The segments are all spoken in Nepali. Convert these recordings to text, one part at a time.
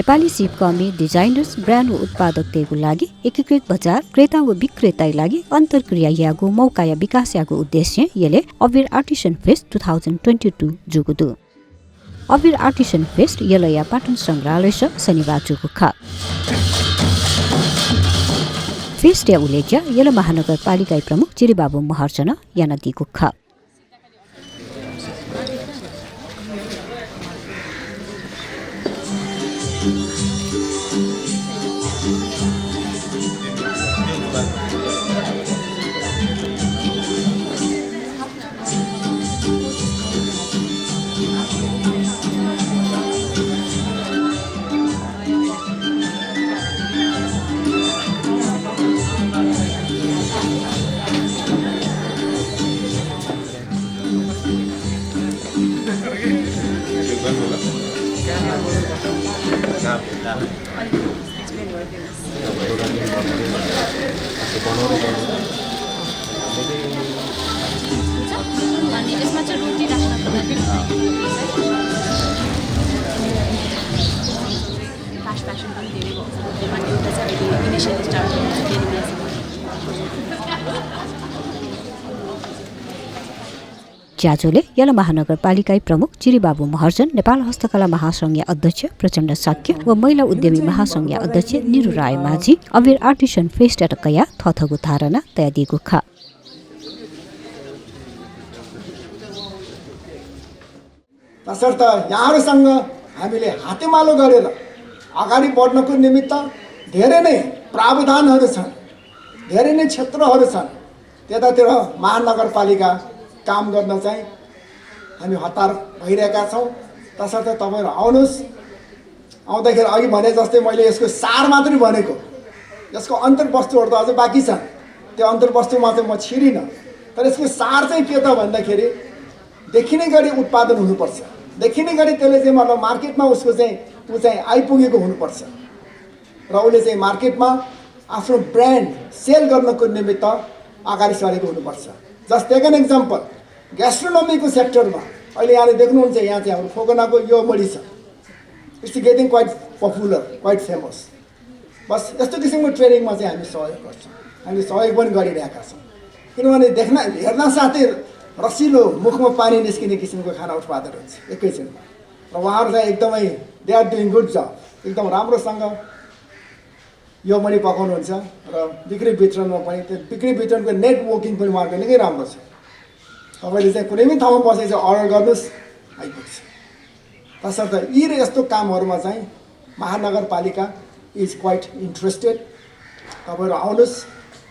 नेपाली सिप कमी डिजाइनर्स ब्रान्ड व उत्पादकतेको लागि एकीकृत बजार क्रेता व विक्रेतालाई लागि अन्तर्क्रिया यागो मौका या विकास यागो उद्देश्य यले अबिर आर्टिसन फेस्ट 2022 जुगुदु अबिर आर्टिसन फेस्ट यलया पाटन संग्रहालय शनिबार जुगुखा फेस्ट या उल्लेख्य यल महानगरपालिका प्रमुख चिरिबाबु महर्जन यानदी गुखा ज्याजोले यल महानगरपालिका प्रमुख चिरिबाबु महर्जन नेपाल हस्तकला महासंघीय अध्यक्ष प्रचण्ड साक्य व महिला उद्यमी महासंघीय अध्यक्ष निरु राय माझी अबिर आर्टिसन फेस्ट कया थथगु धारणा तयादिगु खा तसर्थ यहाँहरुसँग हामीले हातेमालो गरेर अगाडि बढ्नको निमित्त धेरै नै प्रावधानहरू छन्, धेरै नै क्षेत्रहरू छन्। त्यतातिर महानगरपालिका काम गर्न चाहिँ हामी हतार भइरहेका छौँ। तसर्थ तपाईहरु आउनुस्। आउँदाखेरि अघि भने जस्तै मैले यसको सार मात्रै भनेको, यसको अन्तर्वस्तुहरू त अझै बाँकी छन्। त्यो अन्तर्वस्तुमा चाहिँ म छिरिनँ, तर यसको सार चाहिँ के त भन्दाखेरि देखिने गरी उत्पादन हुनुपर्छ, देखिने गरी त्यसले चाहिँ मतलब मार्केटमा उसको चाहिँ ऊ चाहिँ आइपुगेको हुनुपर्छ र उसले चाहिँ मार्केटमा आफ्नो ब्रान्ड सेल गर्नको निमित्त अगाडि सरेको हुनुपर्छ। जस्ट टेक एन एक्जाम्पल, ग्यास्ट्रोनोमीको सेक्टरमा अहिले यहाँले देख्नुहुन्छ, यहाँ चाहिँ हाम्रो फोगनाको यो मडी छ, it's getting quite popular, quite famous. बस यस्तो किसिमको ट्रेनिङमा चाहिँ हामी सहयोग गर्छौँ, हामीले सहयोग पनि गरिरहेका छौँ। किनभने हेर्न साथै रसिलो मुखमा पानी निस्किने किसिमको खाना उत्पादन हुन्छ एकैछिनमा र उहाँहरू चाहिँ एकदमै दे आर डुइङ गुड जब, एकदम राम्रोसँग यो पनि पकाउनुहुन्छ र बिक्री वितरणमा पनि त्यो बिक्री वितरणको नेटवर्किङ पनि उहाँको निकै राम्रो छ। तपाईँले चाहिँ कुनै पनि ठाउँमा बसेर चाहिँ अर्डर गर्नुहोस्, आइपुग्छ। तसर्थ यी र यस्तो कामहरूमा चाहिँ महानगरपालिका इज क्वाइट इन्ट्रेस्टेड। तपाईँहरू आउनुहोस्,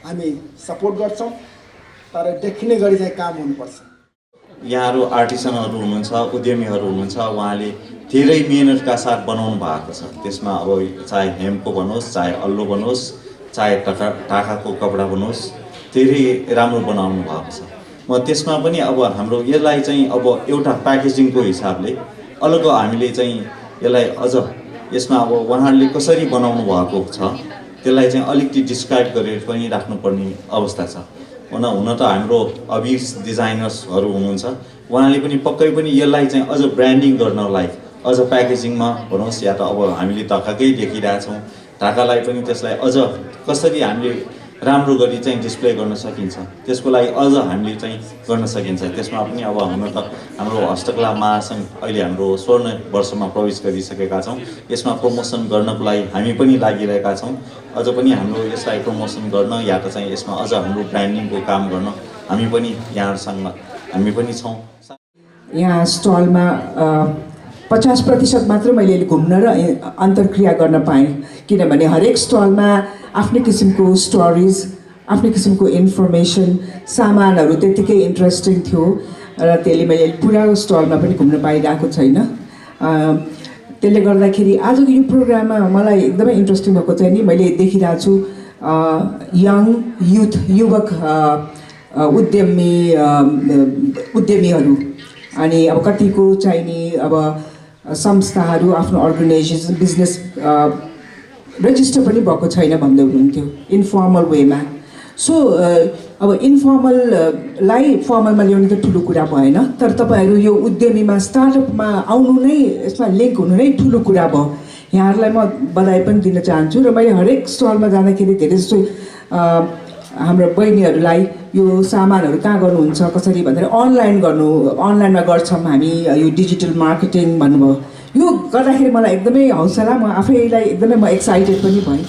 हामी सपोर्ट गर्छौँ, तर देखिने गरी चाहिँ काम हुनुपर्छ। यहाँहरू आर्टिसनहरू हुनुहुन्छ, उद्यमीहरू हुनुहुन्छ, उहाँले धेरै मेहनतका साथ बनाउनु भएको छ। त्यसमा अब चाहे हेमको बनोस्, चाहे अल्लो बनोस्, चाहे टाकाको कपडा बनोस्, धेरै राम्रो बनाउनु भएको छ। म त्यसमा पनि अब हाम्रो यसलाई चाहिँ अब एउटा प्याकेजिङको हिसाबले अलग हामीले चाहिँ यसलाई अझ यसमा अब उहाँहरूले कसरी बनाउनु भएको छ त्यसलाई चाहिँ अलिकति डिस्क्राइब गरेर पनि राख्नुपर्ने अवस्था छ। हुन त हाम्रो अबिर डिजाइनर्सहरू हुनुहुन्छ, उहाँले पनि पक्कै पनि यसलाई चाहिँ अझ ब्रान्डिङ गर्नलाई अझ प्याकेजिङमा भनोस् या त अब हामीले ढाकाकै देखिरहेछौँ, ढाकालाई पनि त्यसलाई अझ कसरी हामीले राम्रो गरी चाहिँ डिस्प्ले गर्न सकिन्छ त्यसको लागि अझ हामीले चाहिँ गर्न सकिन्छ। त्यसमा पनि अब हाम्रो हस्तकला महासङ्घ अहिले हाम्रो स्वर्ण वर्षमा प्रवेश गरिसकेका छौँ। यसमा प्रमोसन गर्नको लागि हामी पनि लागिरहेका छौँ। अझ पनि हाम्रो यसलाई प्रमोसन गर्न या त चाहिँ यसमा अझ हाम्रो ब्रान्डिङको काम गर्न हामी पनि यहाँहरूसँग हामी पनि छौँ। यहाँ स्टलमा 50% मात्र मैले घुम्न र अन्तर्क्रिया गर्न पाएँ, किनभने हरेक स्टलमा आफ्नै किसिमको स्टोरिज, आफ्नै किसिमको इन्फर्मेसन, सामानहरू त्यत्तिकै इन्ट्रेस्टिङ थियो र त्यसले मैले पुरा स्टलमा पनि घुम्न पाइरहेको छैन। त्यसले गर्दाखेरि आजको यो प्रोग्राममा मलाई एकदमै इन्ट्रेस्टिङ भएको चाहिँ नि मैले देखिरहेको छु युवक उद्यमीहरू अनि अब कतिको चाहिने अब संस्थाहरू आफ्नो अर्गनाइजेसन बिजनेस रेजिस्टर पनि भएको छैन भन्दै हुनुहुन्थ्यो इन्फर्मल वेमा। सो अब इन्फर्मललाई फर्मलमा ल्याउनु त ठुलो कुरा भएन, तर तपाईँहरू यो उद्यमीमा स्टार्टअपमा आउनु नै, यसमा लिङ्क हुनु नै ठुलो कुरा भयो। यहाँहरूलाई म बधाई पनि दिन चाहन्छु र मैले हरेक स्टलमा जाँदाखेरि धेरै जस्तो हाम्रो बहिनीहरूलाई यो सामानहरू कहाँ गर्नुहुन्छ कसरी भनेर अनलाइनमा गर्छौँ हामी, यो डिजिटल मार्केटिङ भन्नुभयो। यो गर्दाखेरि मलाई एकदमै हौसला, म आफैलाई एकदमै म एक्साइटेड पनि भएँ।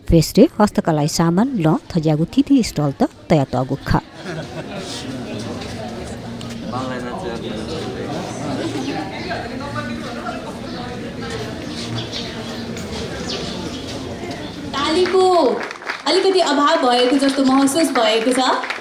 फेस्टे हस्तकला सामान ल थज्यागु थिति स्टल त तया तगु खा तालीको अलिकति अभाव भएको जस्तो महसुस भएको छ।